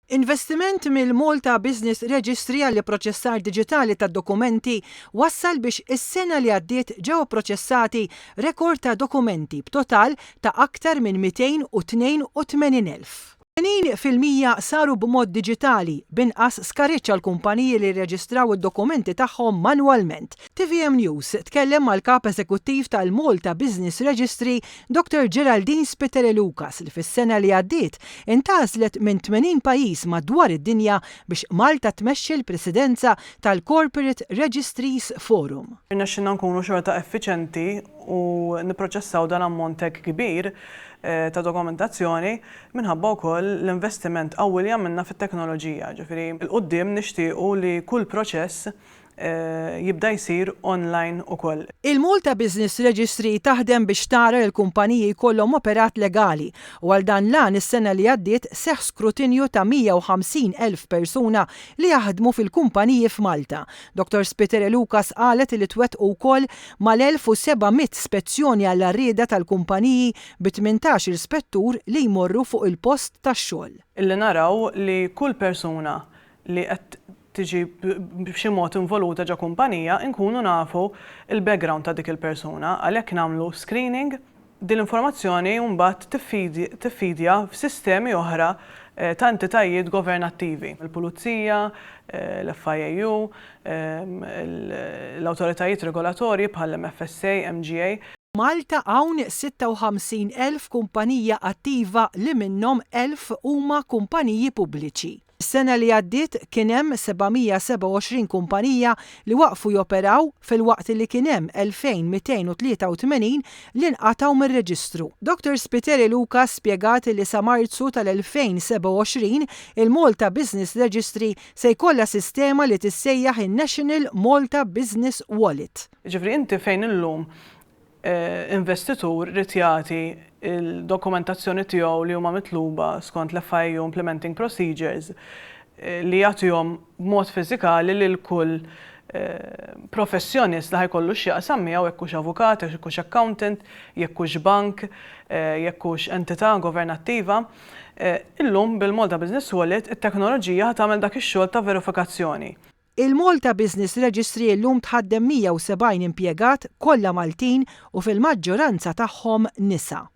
Investiment mill-Malta Business Registry għall-ipproċessar diġitali tad-dokumenti wassal biex is-sena li għaddiet ġew ipproċessati rekord ta' dokumenti b'total ta' aktar minn 282,000. 80% saru b'mod diġitali, b'inqas skariġġ għall-kumpaniji li rreġistraw id-dokumenti tagħhom manwalment. Tvm News tkellem mal-Kap Eżekuttiv tal-Malta Business Registry, Dottor Geraldine Spiteri Lucas li fis-sena li għaddiet intgħażlet minn 80 pajjiż madwar id-dinja biex Malta tmexxi l-Presidenza tal-Corporate Registries Forum. Irnexxielna nkunu xorta effiċenti u nipproċessaw dan ammont hekk kbir ta' dokumentazzjoni minħabba wkoll l-investiment qawwi li għamilna fit-teknoloġija. Ġifieri 'l quddiem nixtiequ li kull proċess jibda jsir online ukoll. Il-Malta Business Registry taħdem biex tara li l-kumpaniji jkollhom operat legali u għal dan l-għan is-sena li għaddiet seħħ skrutinju ta' 150,000 persuna li jaħdmu fil-kumpaniji f'Malta. Dottor Spiteri Lucas qalet li twettqu wkoll mal-1,700 spezzjoni għall-għarrieda tal-kumpaniji bi 18-il spettur li jmorru fuq il-post tax-xogħol. Illi naraw li kull persuna li qed tiġi b'xi mod involuta ġo kumpanija nkunu nafu l-background ta' dik il-persuna, għalhekk nagħmlu screening. Din l-informazzjoni mbagħad tiffidja f'sistemi oħra ta' entitajiet governattivi, il-Pulizija, l-FIAU, l-awtoritajiet regolatorji bħall-MFSA, MGA. Malta hawn 56,000 kumpanija attiva li minnhom 1,000 huma kumpaniji pubbliċi. Is-sena li għaddiet kien hemm 727 kumpanija li waqfu joperaw filwaqt li kien hemm 2,283 li nqatgħu mir-reġistru. Dottor Spiteri Lucas spjegat li sa Marzu tal-2027 il-Malta Business Registry se jkollha sistema li tissejjaħ in-National Malta Business Wallet. Jiġifieri inti fejn illum investitur ried jagħti l-dokumentazzjoni tiegħu li huma mitluba skont l-FIAU Implementing Procedures li jagħtihom b'mod fiżikali lil kull professjonist li ħa jkollu x'jaqsam miegħu jekk hux avukat, jekk hux accountant, jekk hux bank, jekk hux entità governattiva. Illum bil-Malta Business Wallet it-teknoloġija ħa tagħmel dak ix-xogħol ta' verifikazzjoni. Il-Malta Business Registry illum tħaddem 170 impjegat, kollha Maltin u fil-maġġoranza tagħhom nisa.